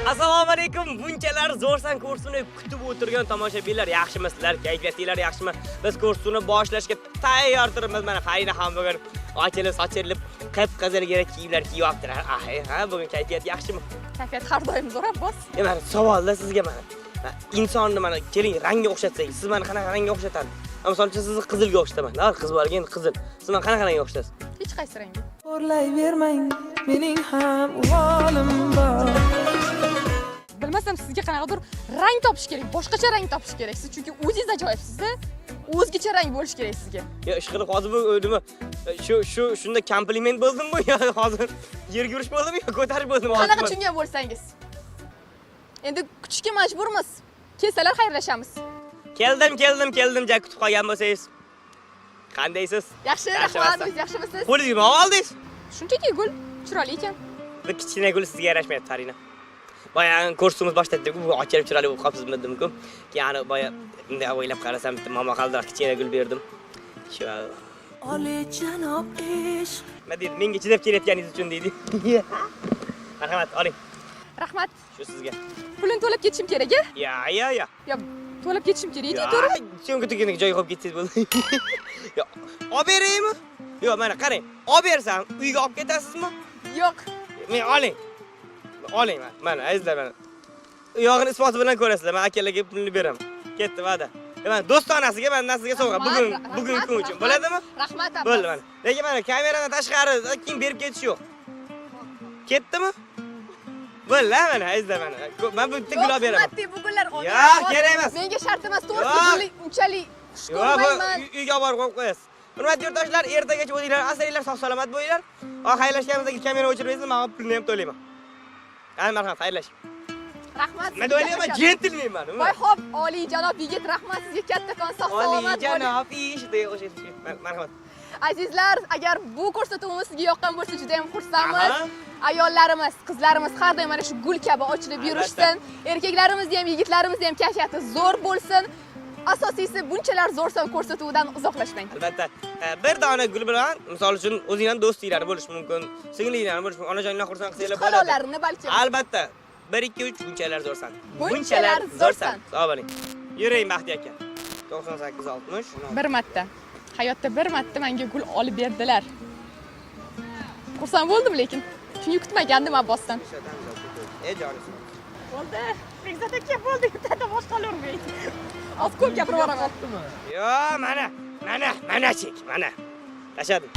Assalomu alaykum. Bunchalar zo'rsan kursini kutib o'tirgan tomoshabinlar, yaxshimisizlar? Kayfiyatinglar yaxshimi? Biz kursini boshlashga tayyor turibmiz. Mana Farina ham bugun ochilib, sochilib, qip-qizilgina kiyimlar kiyib olibdilar. Ah, ha, bugun kayfiyat yaxshimi? Kayfiyat har doim zo'r, Abbos. Mana savolda sizga mana insonni mana keling rangga o'xshatsak, siz meni qanaqa rangga o'xshatadi? Misol uchun sizni qizilga o'xshataman. Qiz bo'lgan endi qizil. Siz meni qanaqa rangga o'xshatasiz? Hech qaysi rangga. Xo'rlayvermang, mening ham uvolim bor. Bilmasam, sizga qanaqadir rang topish kerak, boshqacha rang topish kerak. Siz chunki o'zingiz ajoyibsiz-da. O'zgacha rang bo'lishi kerak sizga. Yo, ishqilib hozir bu nima shu shu shunda kompliment bo'ldimi bu yo hozir yerga urish bo'ldimi yo ko'tarish bo'ldimi hozir? Qanaqa tushungan bo'lsangiz. Endi kutishga majburmiz. Kelsalar xayrlashamiz. Keldim, keldim, keldim, ja kutib qolgan bo'lsangiz. Qandaysiz? Yaxshi, rahmat, o'zingiz yaxshimisiz? Qo'lingizga nima oldingiz? Shunchaki gul, chiroyli ekan. Bir kichkina gul sizga yarashmayapti, Farina. Boya kursimiz boshladi, bu ochilib chiroyli bo'lib qolibsizmi dedim-ku. Keyin ana boya bunday o'ylab qarasam bitta momaqaldiroq kichkina gul berdim. Shu Oliyjanob ishq. nima deydi, menga chidab kelayotganingiz uchun deydi. Marhamat, oling. Rahmat. Shu sizga. Pulini to'lab ketishim kerak, a? Ya, ya, ya. Yo, to'lab ketishim kerak edi, to'g'ri? Syomka tugaganiga joyga qo'yib ketsangiz bo'ldi. Yo, olib beraymi? Yo'q, mana qarang. Olib bersam, uyga olib ketasizmi? Yo'q. Men oling. Oling mana, mana azizlar mana. U yog'ini isboti bilan ko'rasizlar. Men akalarga pulni beraman. Ketdi va'da. Mana do'stonasiga mendan sizga sovg'a. Bugun bugungi kun uchun. Bo'ladimi? Rahmat, Abbos. Bo'ldi mana. Lekin mana kameradan tashqari keyin berib ketish yo'q. Ketdimi? Bo'ldi mana azizlar mana. Men bu bitta gul olib beraman. Yo'q, qimmatli bu gullar olgan. Yo'q, kerak emas. Menga shart emas, to'g'risi Yo'q. gulni unchalik xush Yo'q, bu ko'rmayman. uyga olib borib qo'yib qo'yasiz. Hurmatli yurtdoshlar, ertagacha o'zinglar asranglar, sog' salomat bo'linglar. Xayrlashganimizda kamera o'chirmaysiz, men pulni ham to'layman. Qani marhamat, xayrlashing. Rahmat. Nima o'ylayman, jentelmenman. Voy xo'p, oliyjanob yigit, rahmat sizga kattakon, sog' salomat bo'ling. Oliyjanob ish deya o'xshaysiz. Marhamat. Azizlar, agar bu ko'rsatuvimiz sizga yoqqan bo'lsa, juda ham xursandmiz. Aha. Ayollarimiz, qizlarimiz har doim mana shu gul kabi ochilib yurishsin. Erkaklarimizni ham, yigitlarimizni ham kayfiyati zo'r bo'lsin. Asosiysi, bunchalar zo'rsan ko'rsatuvidan uzoqlashmang. Albatta, bir dona gul bilan, misol uchun, o'zinglarning do'stinglar bo'lishi mumkin, singlinglar bo'lishi mumkin, onajoninglar xursand qilsanglar bo'ladi. Xalolarini balkim. Albatta. 1 2 3 bunchalar zo'rsan. Bunchalar zo'rsan. Sog' bo'ling. Yuring Baxtiy aka. 98 60. Bir marta. Hayotda bir marta menga gul olib berdilar. Xursand bo'ldim lekin. Chunki kutmagandim Abbosdan. Ey jonisi. Bo'ldi. Bekzod aka bo'ldi, bitta boshqa ololmaydi. Hozir ko'p gapirib yuboraman. Yo, mana, mana, mana chek, mana. Tashladim.